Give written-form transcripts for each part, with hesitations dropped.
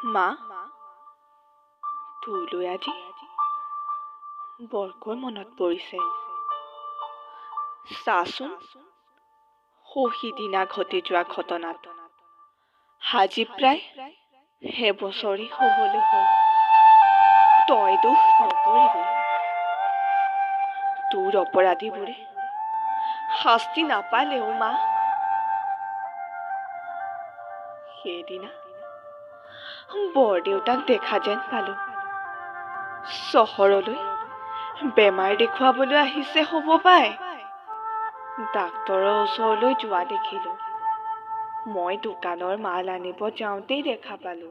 মা, তোলৈ আজি বৰকৈ মনত পৰিছে। চাচোন, সৌ সিদিনা ঘটি যোৱা ঘটনাটো আজি প্ৰায় এবছৰেই হ'বলৈ হ'ল। তই দোষ নকৰিবি, তোৰ অপৰাধীবোৰে শাস্তি নাপালেও মা। সেইদিনা বৰদেউতাক দেখা যেন পালো। চহৰলৈ বেমাৰ দেখুৱাবলৈ আহিছে হ'ব পাই। ডাক্তৰৰ ওচৰলৈ যোৱা দেখিলো। মই দোকানৰ মাল আনিব যাওঁতেই দেখা পালো।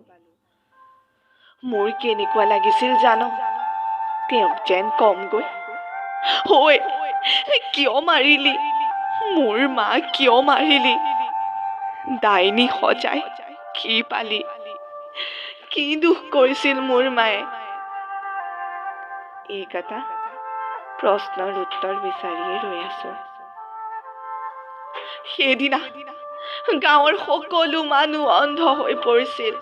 মোৰ কেনেকুৱা লাগিছিল জান? তেওঁক যেন কমগৈ, ঐ কিয় মাৰিলি মোৰ মা, কিয় মাৰিলি? ডাইনী সজাই কি পালি? কি দুখ কৰিছিল মোৰ মায়ে? এইকেইটা প্ৰশ্নৰ উত্তৰ বিচাৰিয়ে ৰৈ আছো। সেইদিনা গাঁৱৰ সকলো মানুহ অন্ধ হৈ পৰিছিল।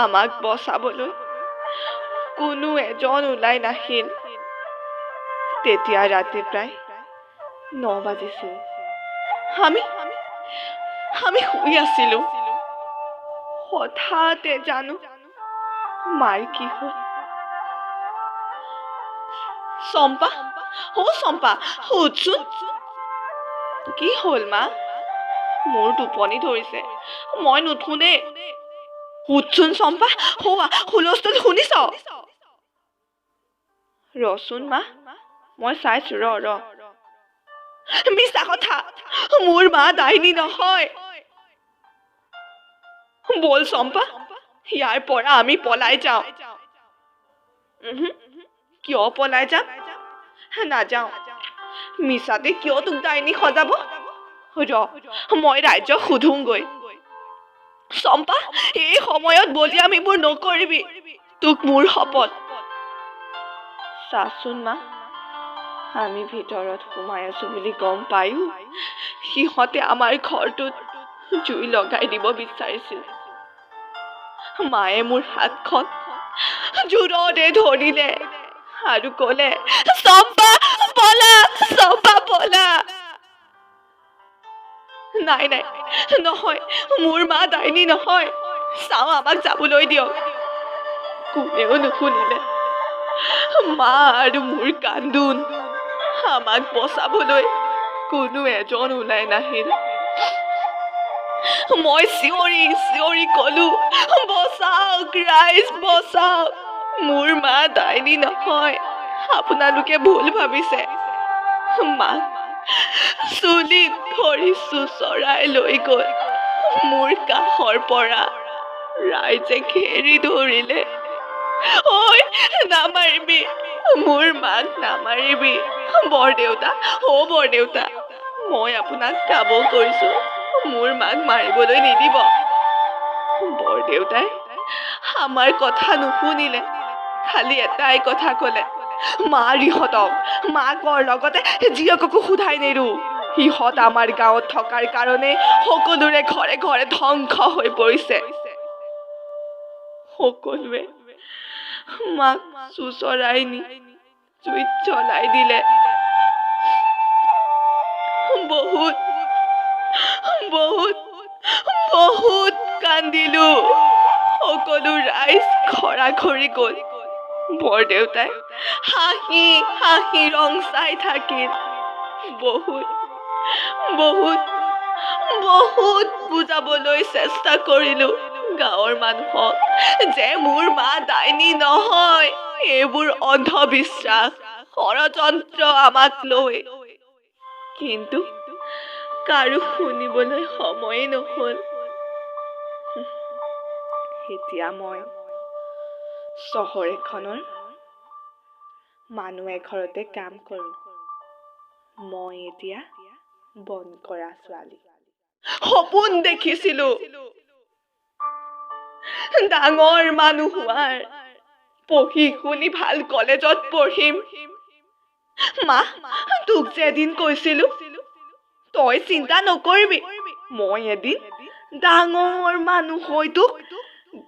আমাক বচাবলৈ কোনো এজন ওলাই নাহিল। তেতিয়া ৰাতি প্ৰায় 9 বাজিছিল। আমি আমি শুই আছিলো। হঠাতে জানো মাৰ কি হ'ল। চম্পা, অ চম্পা, উঠচোন। কি হ'ল মা? মোৰ টোপনি ধৰিছে, মই নুঠো দেই। উঠচোন চম্পা, সৌৱা হুলস্থুল শুনিছ? ৰচোন মা, মই চাইছো, ৰ ৰ। মিছা কথা, মোৰ মা ডাইনী নহয়। ব'ল চম্পা, ইয়াৰ পৰা আমি পলাই যাওঁ। কিয় পলাই যাম? নাযাওঁ। মিছাতে কিয় তোক ডাইনী সজাব? ৰ, মই ৰাইজক সোধোংগৈ। চম্পা, এই সময়ত বলিয়ামিবোৰ নকৰিবি, তোক মোৰ শপত। চাচোন মা, আমি ভিতৰত সোমাই আছো বুলি গম পায়ো সিহঁতে আমাৰ ঘৰটোত জুই লগাই দিব বিচাৰিছিল। মায়ে মোৰ হাতখন জোৰতে ধৰিলে আৰু ক'লে, চম্পা পলা, চম্পা পলা। নাই নাই, নহয়, মোৰ মা ডাইনী নহয়। চাওঁ, আমাক যাবলৈ দিয়ক। কোনেও নুশুনিলে মা আৰু মোৰ কান্দোন। আমাক বচাবলৈ কোনো এজন ওলাই নাহিল। মই চিঞৰি চিঞৰি ক'লো, বচাওক ৰাইজ, বচাওক, মোৰ মা ডাইনী নহয়, আপোনালোকে ভুল ভাবিছে। মাক চুলিত ধৰি চোঁচৰাই লৈ গ'ল মোৰ কাষৰ পৰা। ৰাইজে ঘেৰি ধৰিলে। ঐ নামাৰিবি মোৰ মাক, নামাৰিবি। বৰদেউতা, অ' বৰদেউতা, মই আপোনাক কাবৌ কৰিছো, মোৰ মাক মাৰিবলৈ নিদিব। বৰদেউতাই আমাৰ কথা নুশুনিলে, খালি এটাই কথা ক'লে, মাৰ ইহঁতক, মাকৰ লগতে জীয়েককো সোধাই নেৰো। সিহঁত আমাৰ গাঁৱত থকাৰ কাৰণে সকলোৰে ঘৰে ঘৰে ধ্বংস হৈ পৰিছে। সকলোৱে মাক চোঁচৰাই নি জুইত জ্বলাই দিলে। বহুত বহুত বহুত কান্দিলো। সকলো ৰাইজ ঘৰাঘৰি গ'ল। বৰদেউতাই হাঁহি হাঁহি ৰং চাই থাকিল। বহুত বহুত বহুত বুজাবলৈ চেষ্টা কৰিলো গাঁৱৰ মানুহক যে মোৰ মা ডাইনী নহয়, এইবোৰ অন্ধবিশ্বাস, ষড়যন্ত্ৰ আমাক লৈ। কিন্তু কাৰো শুনিবলৈ সময়েই নহ'ল। এতিয়া মই চহৰ এখনৰ মানুহ এঘৰতে কাম কৰোঁ। মই এতিয়া বন কৰা ছোৱালী। সপোন দেখিছিলো ডাঙৰ মানুহ হোৱাৰ, পঢ়ি শুনি ভাল কলেজত পঢ়িম। মা, তোক যে এদিন কৈছিলো, তই চিন্তা নকৰিবি, মই এদিন ডাঙৰ মানুহ হৈ তোক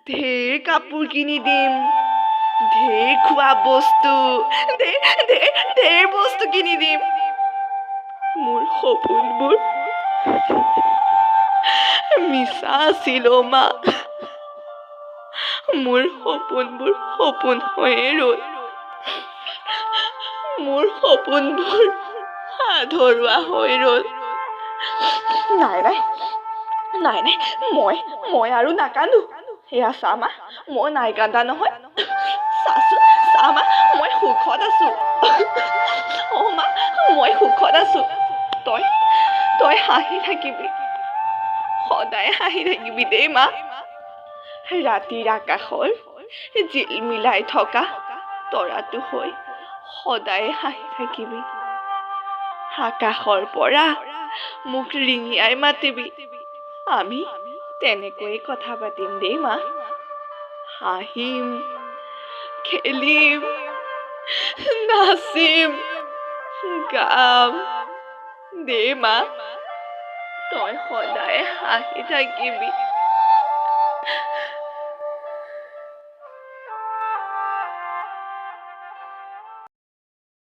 ঢেৰ কাপোৰ কিনি দিম, ঢেৰ খোৱা বস্তু, ঢেৰ ঢেৰ ঢেৰ বস্তু কিনি দিম। মোৰ সপোনবোৰ মিছা আছিল অ' মা। মোৰ সপোনবোৰ সপোন হৈয়ে ৰ'ল। মোৰ সপোনবোৰ আধৰুৱা হৈ ৰ'ল। নাই নাই নাই নাই, মই আৰু নাকান্দো। এয়া চা মা, মই নাই কান্দা নহয়। চাচোন, চা মা, মই সুখত আছোঁ। অ' মা, মই সুখত আছোঁ। তই হাঁহি থাকিবি, সদায় হাঁহি থাকিবি দেই মা। ৰাতিৰ আকাশৰ জিলমিলাই থকা তৰাটো হৈ সদায় হাঁহি থাকিবি। আকাশৰ পৰা মোক ৰিঙিয়াই মাতিবি, আমি তেনেকৈয়ে কথা পাতিম দেই মা। হাঁহিম, খেলিম, নাচিম, গাম দেই মা। তই সদায় হাঁহি থাকিবি।